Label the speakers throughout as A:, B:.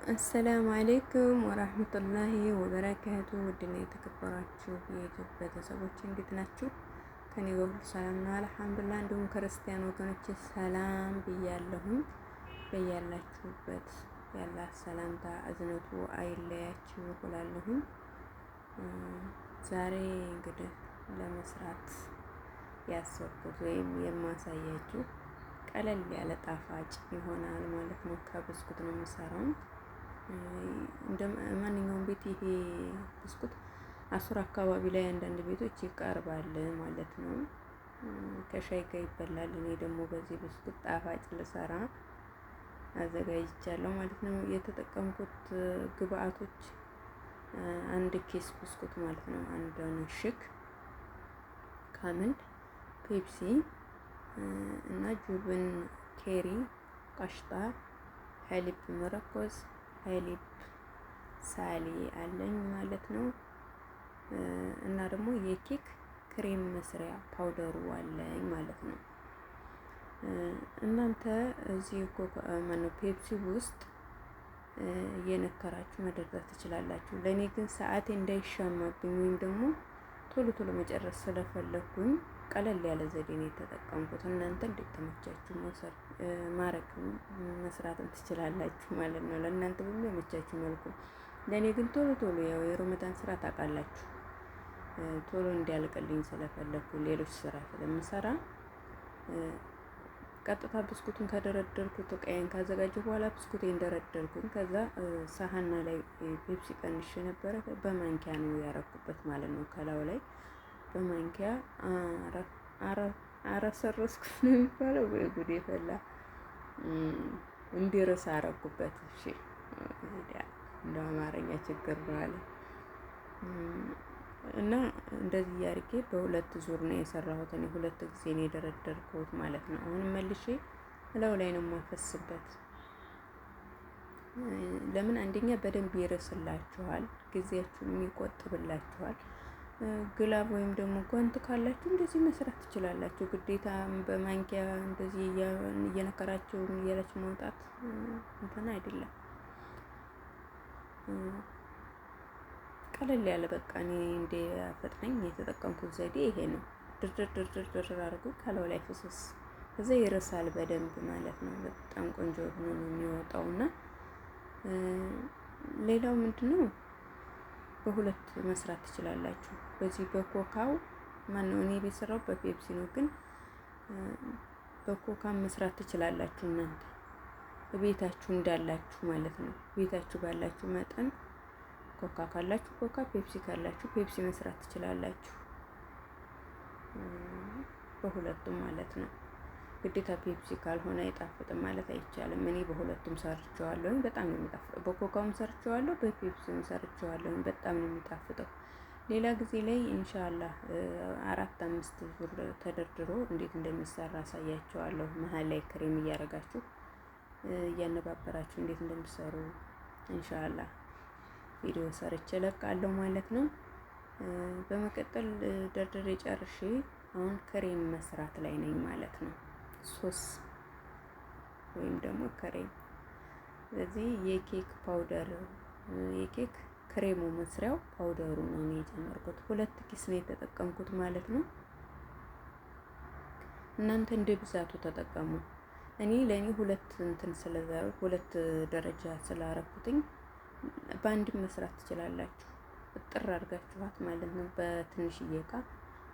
A: السلام عليكم ورحمة الله وبركاته። ውድና የተከበራችሁ የኢትዮጵያ ቤተሰቦች እንዴት ናችሁ? ከኔ ጋር ሁሉ ሰላም ነው الحمد لله። እንዲሁም ክርስቲያን ወገኖች ሰላም ብያለሁኝ። በያላችሁበት ያላ ሰላምታ እዝነቱ አይለያችሁ እላለሁኝ። ዛሬ እንግዲህ ለመስራት ያሰብኩት ወይም የማሳያችሁ ቀለል ያለ ጣፋጭ ይሆናል ማለት ነው። ከብስኩት ነው የምሰራው። እንደ ማንኛውም ቤት ይሄ ብስኩት አሱር አካባቢ ላይ አንዳንድ ቤቶች ይቀርባል ማለት ነው። ከሻይ ጋር ይበላል። እኔ ደግሞ በዚህ ብስኩት ጣፋጭ ልሰራ አዘጋጅቻለሁ ማለት ነው። የተጠቀምኩት ግብአቶች አንድ ኬስ ብስኩት ማለት ነው። አንድ ሽክ ካምል፣ ፔፕሲ እና جبن ኬሪ፣ قشطة፣ حليب مركز፣ حليب سائل አለኝ ማለት ነው። እና ደግሞ የኬክ ክሬም መስሪያ powder ኡ አለኝ ማለት ነው። እናንተ እዚህ ማነው ፔፕሲ ውስጥ እየነከራችሁ መደርደር ትችላላችሁ። ለእኔ ግን ሰዓቴ እንዳይሻማብኝ ወይም ደግሞ ቶሎ ቶሎ መጨረስ ስለፈለግኩኝ ቀለል ያለ ዘዴ ነው የተጠቀምኩት። እናንተ እንድትመቻችሁ ማድረግ መስራትም ትችላላችሁ ማለት ነው፣ ለእናንተ በሚመቻችሁ መልኩ። ለእኔ ግን ቶሎ ቶሎ ያው የረመዳን ስራ ታውቃላችሁ፣ ቶሎ እንዲያልቅልኝ ስለፈለግኩ ሌሎች ስራ ስለምሰራ ቀጥታ ብስኩቱን ከደረደርኩት እቃዬን ካዘጋጀሁ በኋላ ብስኩቴን ደረደርኩኝ። ከዛ ሳህና ላይ ፔፕሲ ቀንሼ ነበረ፣ በማንኪያ ነው ያረኩበት ማለት ነው። ከላዩ ላይ በማንኪያ አረሰረስኩት ነው የሚባለው ወይ ጉዴ ፈላ፣ እንዲረሳ አረኩበት። እሺ እንደ አማርኛ ችግር ነው አለ እና እንደዚህ አድርጌ በሁለት ዙር ነው የሰራሁት። እኔ ሁለት ጊዜ ነው የደረደርኩት ማለት ነው። አሁንም መልሼ እላዩ ላይ ነው የማፈስበት። ለምን አንደኛ በደንብ ይረስላችኋል፣ ጊዜያችሁን ይቆጥብላችኋል። glove ወይም ደግሞ ጓንት ካላችሁ እንደዚህ መስራት ትችላላችሁ። ግዴታ በማንኪያ እንደዚህ እየነከራችሁ እያላችሁ ማውጣት እንትን አይደለም። ቀለል ያለ በቃ እኔ እንደ ፈጥነኝ የተጠቀምኩት ዘዴ ይሄ ነው። ድርድር ድርድር ድርድር አድርጎ ከላዩ ላይ ፍስስ፣ ከዛ ይረሳል በደንብ ማለት ነው። በጣም ቆንጆ ሆኖ ነው የሚወጣው። እና ሌላው ምንድነው፣ በሁለት መስራት ትችላላችሁ። በዚህ በኮካው ማነው እኔ የሰራው በፔፕሲ ነው፣ ግን በኮካ መስራት ትችላላችሁ እናንተ ቤታችሁ እንዳላችሁ ማለት ነው። ቤታችሁ ባላችሁ መጠን ኮካ ካላችሁ ኮካ፣ ፔፕሲ ካላችሁ ፔፕሲ መስራት ትችላላችሁ። በሁለቱም ማለት ነው። ግዴታ ፔፕሲ ካልሆነ አይጣፍጥም ማለት አይቻልም። እኔ በሁለቱም ሰርቸዋለሁኝ፣ በጣም ነው የሚጣፍጠው። በኮካውም ሰርቸዋለሁ፣ በፔፕሲውም ሰርቸዋለሁኝ፣ በጣም ነው የሚጣፍጠው። ሌላ ጊዜ ላይ إن شاء الله አራት አምስት ዙር ተደርድሮ እንዴት እንደሚሰራ አሳያቸዋለሁ። መሀል ላይ ክሬም እያደረጋችሁ እያነባበራችሁ እንዴት እንደሚሰሩ إن شاء الله ቪዲዮ ሰርቼ እለቃለሁ ማለት ነው። በመቀጠል ደርድሬ ጨርሼ አሁን ክሬም መስራት ላይ ነኝ ማለት ነው። ሶስ ወይም ደግሞ ክሬም። ስለዚህ የኬክ powder የኬክ ክሬሙ መስሪያው powder ኡ ነው እኔ የጨመርኩት። ሁለት ኪስ ነው የተጠቀምኩት ማለት ነው። እናንተ እንደ ብዛቱ ተጠቀሙ። እኔ ለእኔ ሁለት እንትን ስለዘሩ ሁለት ደረጃ ስላረኩትኝ በአንድም መስራት ትችላላችሁ። እጥር አድርጋችኋት ማለት ነው። በትንሽዬ እቃ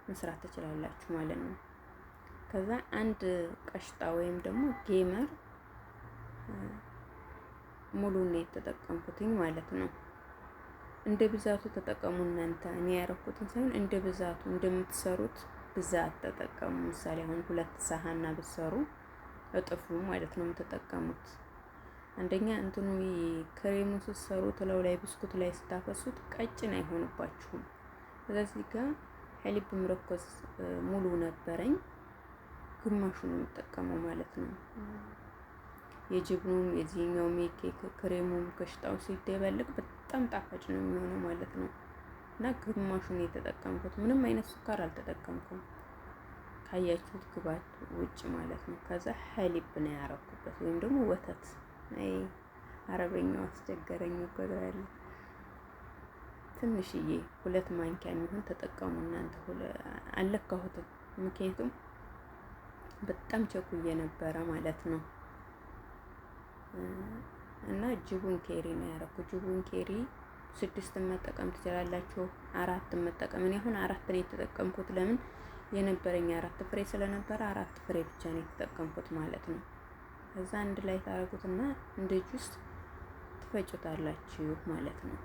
A: መስራት ትችላላችሁ ማለት ነው። ከዛ አንድ قشطة ወይም ደግሞ ጌመር ሙሉ ነው የተጠቀምኩትኝ ማለት ነው። እንደ ብዛቱ ተጠቀሙ እናንተ። እኔ ያረኩትን ሳይሆን እንደ ብዛቱ እንደምትሰሩት ብዛት ተጠቀሙ። ምሳሌ አሁን ሁለት ሳህና ብትሰሩ እጥፉ ማለት ነው የምትጠቀሙት። አንደኛ እንትኑ ክሬሙ ስትሰሩት እላዩ ላይ ብስኩት ላይ ስታፈሱት ቀጭን አይሆንባችሁም። ስለዚህ ጋር حليب مركز ሙሉ ነበረኝ፣ ግማሹን ነው የምጠቀመው ማለት ነው። የ جبن ኑም የዚህኛውም የኬክ ክሬሙም قشطة ው ሲደባለቅ በጣም ጣፋጭ ነው የሚሆነው ማለት ነው። እና ግማሹን የተጠቀምኩት ምንም አይነት ስኳር አልተጠቀምኩም፣ ካያችሁት ግባት ውጭ ማለት ነው። ከዛ حليب ነው ያረኩበት ወይም ደግሞ ወተት። አይ አረበኛው አስቸገረኝ እኮ ትላለች። ትንሽዬ 2 ማንኪያ የሚሆን ተጠቀሙ እናንተ። አልለካሁትም፣ ምክንያቱም በጣም ቸኩዬ ነበረ ማለት ነው። እና جبن ኬሪ ነው ያደረኩት። جبن ኬሪ ስድስትን መጠቀም ትችላላችሁ፣ አራትን መጠቀም። እኔ አሁን አራት ነው የተጠቀምኩት። ለምን የነበረኝ አራት ፍሬ ስለነበረ አራት ፍሬ ብቻ ነው የተጠቀምኩት ማለት ነው። ከዛ አንድ ላይ ታረጉትና እንደ ጁስ ትፈጩታላችሁ ማለት ነው።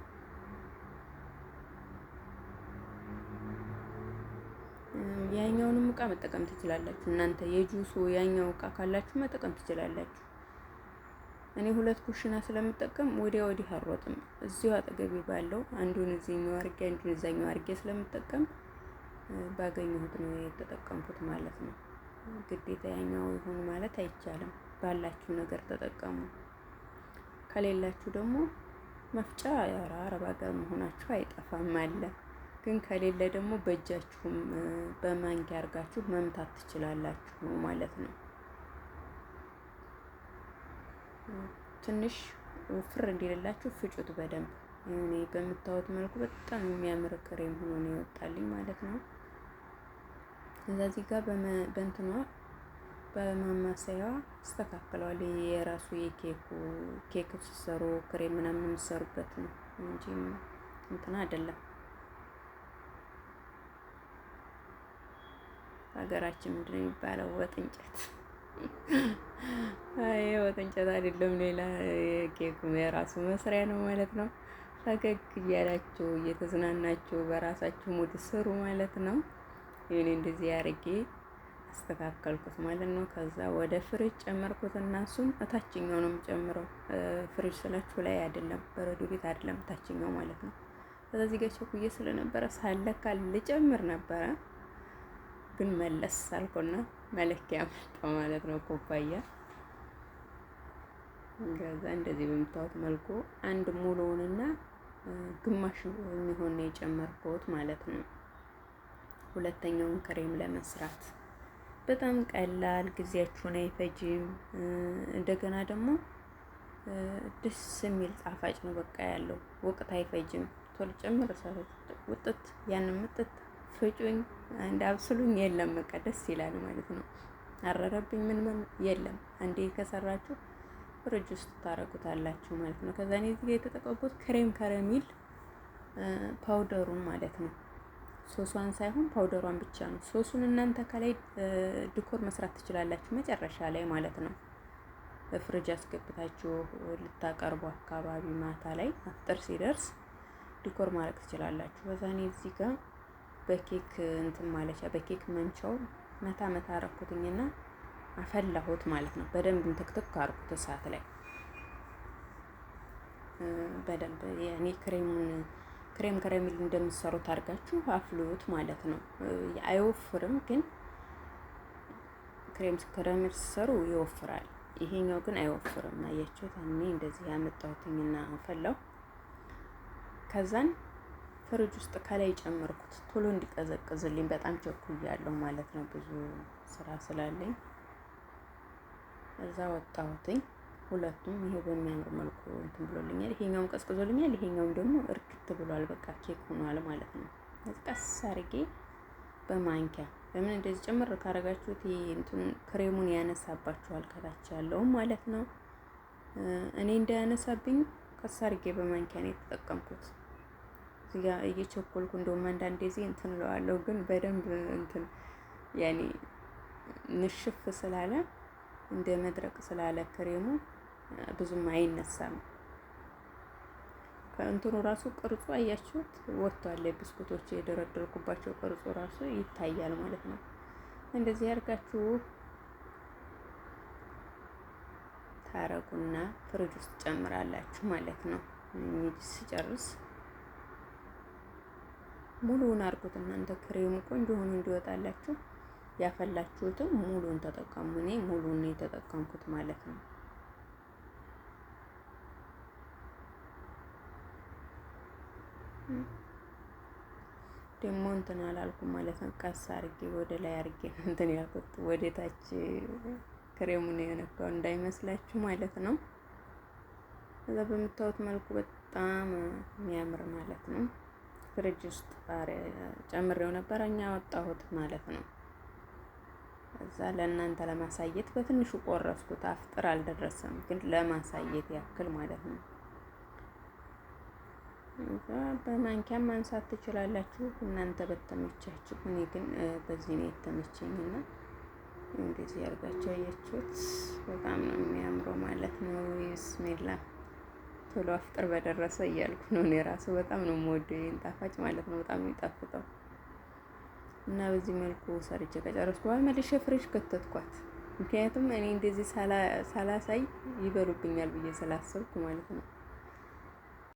A: ያኛውንም እቃ መጠቀም ትችላላችሁ እናንተ የጁሱ ያኛው እቃ ካላችሁ መጠቀም ትችላላችሁ። እኔ ሁለት ኩሽና ስለምጠቀም ወዲያ ወዲህ አልሮጥም። እዚሁ አጠገቤ ባለው አንዱን እዚህኛው አድርጌ አንዱን እዛኛው አድርጌ ስለምጠቀም ባገኘሁት ነው የተጠቀምኩት ማለት ነው። ግዴታ ያኛው ይሁን ማለት አይቻልም። ባላችሁ ነገር ተጠቀሙ። ከሌላችሁ ደግሞ መፍጫ አረብ ሀገር መሆናችሁ አይጠፋም አለ። ግን ከሌለ ደግሞ በእጃችሁም በማንኪያ አድርጋችሁ መምታት ትችላላችሁ ማለት ነው። ትንሽ ውፍር እንዲልላችሁ ፍጩት በደንብ። እኔ በምታዩት መልኩ በጣም የሚያምር ክሬም ሆኖ ነው የወጣልኝ ማለት ነው። እዛ እዚህ ጋር በእንትኗ በማማሰያዋ አስተካክለዋል። የራሱ የኬኩ ኬክ ሲሰሩ ክሬም ምናምን የሚሰሩበት ነው እንጂ እንትና አይደለም። ሀገራችን ምንድን ነው የሚባለው? ወጥ እንጨት። አይ ወጥ እንጨት አይደለም፣ ሌላ ኬኩ የራሱ መስሪያ ነው ማለት ነው። ፈገግ እያላችሁ እየተዝናናችሁ በራሳችሁ mood ስሩ ማለት ነው። ይሄን እንደዚህ አድርጌ አስተካከልኩት ማለት ነው። ከዛ ወደ ፍሪጅ ጨመርኩት እና እሱም እታችኛው ነው የምጨምረው። ፍሪጅ ስላችሁ ላይ አይደለም፣ በረዶ ቤት አይደለም፣ እታችኛው ማለት ነው። ከዛ እዚህ ጋር ቸኩዬ ስለነበረ ሳለካ ልጨምር ነበረ፣ ግን መለስ አልኩና መለኪያ መጣው ማለት ነው፣ ኩባያ። ከዛ እንደዚህ በምታዩት መልኩ አንድ ሙሉውንና ግማሽ የሚሆን ነው የጨመርኩት ማለት ነው። ሁለተኛውን ክሬም ለመስራት በጣም ቀላል፣ ጊዜያችሁን አይፈጅም። እንደገና ደግሞ ደስ የሚል ጣፋጭ ነው። በቃ ያለው ወቅት አይፈጅም። ቶሎ ጨምር ውጥት ያንን ምጥት ፍጩኝ አንድ አብስሉኝ የለም፣ በቃ ደስ ይላል ማለት ነው። አረረብኝ ምን ምን የለም። አንዴ ከሰራችሁ ፍሪጅ ውስጥ ታረጉታላችሁ ማለት ነው። ከዛ እኔ እዚህ ጋር የተጠቀምኩት crème caramel powder ኡን ማለት ነው። ሶሷን ሳይሆን powder ሯን ብቻ ነው። ሶሱን እናንተ ከላይ decor መስራት ትችላላችሁ መጨረሻ ላይ ማለት ነው። በፍሪጅ አስገብታችሁ ልታቀርቡ አካባቢ ማታ ላይ አፍጥር ሲደርስ decor ማድረግ ትችላላችሁ። በዛ እኔ እዚህ ጋር በኬክ እንትን ማለቻ በኬክ መምቻው መታ መታ አረኩትኝና አፈላሁት ማለት ነው። በደንብ እንትክትክ አርኩት እሳት ላይ በደንብ ያኔ ክሬሙን crème caramel እንደምትሰሩት አድርጋችሁ አፍሉት ማለት ነው። አይወፍርም፣ ግን crème caramel ሲሰሩ ይወፍራል። ይሄኛው ግን አይወፍርም። አያችሁት? እኔ እንደዚህ ያመጣሁትኝና አፈላሁ። ከዛን ፍሪጅ ውስጥ ከላይ ጨመርኩት ቶሎ እንዲቀዘቅዝልኝ በጣም ቸኩያለሁ ማለት ነው፣ ብዙ ስራ ስላለኝ። እዛ ወጣሁትኝ። ሁለቱም ይሄ በሚያምር መልኩ እንትን ብሎልኛል። ይሄኛውም ቀዝቅዞልኛል፣ ይሄኛውም ደግሞ እርክት ብሏል። በቃ ኬክ ሆኗል ማለት ነው። ቀስ አድርጌ በማንኪያ፣ ለምን እንደዚህ ጭምር ካረጋችሁት እንትን ክሬሙን ያነሳባችኋል ከታች ያለው ማለት ነው። እኔ እንዳያነሳብኝ ቀስ አድርጌ በማንኪያ ነው የተጠቀምኩት። እዚህ ጋር እየቸኮልኩ እንደውም አንዳንዴ እዚህ እንትን እለዋለሁ፣ ግን በደንብ እንትን ያኔ ንሽፍ ስላለ እንደ መድረቅ ስላለ ክሬሙ ብዙም አይነሳም። ከእንትኑ ራሱ ቅርጹ አያችሁት ወጥቷል። ብስኩቶች የደረደርኩባቸው ቅርጹ ራሱ ይታያል ማለት ነው። እንደዚህ ያርጋችሁ ታረጉና ፍሪጅ ውስጥ ጨምራላችሁ ማለት ነው። ስጨርስ ሙሉውን አርጉት እናንተ ክሬሙ ቆንጆ ሆኖ እንዲወጣላችሁ ያፈላችሁትም ሙሉን ተጠቀሙ። እኔ ሙሉን ነው የተጠቀምኩት ማለት ነው። ደግሞ እንትን አላልኩም ማለት ነው። ቀስ አርጌ ወደ ላይ አርጌ ነው እንትን ያልኩት፣ ወደ ታች ክሬሙን የነካው እንዳይመስላችሁ ማለት ነው። ከዛ በምታዩት መልኩ በጣም የሚያምር ማለት ነው። ፍሪጅ ውስጥ ጨምሬው ነበር እኛ ወጣሁት ማለት ነው። እዛ ለእናንተ ለማሳየት በትንሹ ቆረስኩት። አፍጥር አልደረሰም፣ ግን ለማሳየት ያክል ማለት ነው። በማንኪያም ማንሳት ትችላላችሁ እናንተ በተመቻችሁ። እኔ ግን በዚህ ነው የተመቸኝና እንደዚህ ያርጋችሁ አያችሁት። በጣም ነው የሚያምረው ማለት ነው። ብስሚላ ቶሎ አፍጥር በደረሰ እያልኩ ነው እኔ ራሱ በጣም ነው የምወደው ይሄን ጣፋጭ ማለት ነው። በጣም የሚጣፍጠው እና በዚህ መልኩ ሰርቼ ከጨረስኩ በኋላ መልሼ ፍሪጅ ከተትኳት። ምክንያቱም እኔ እንደዚህ ሳላሳይ ይበሉብኛል ብዬ ስላሰብኩ ማለት ነው።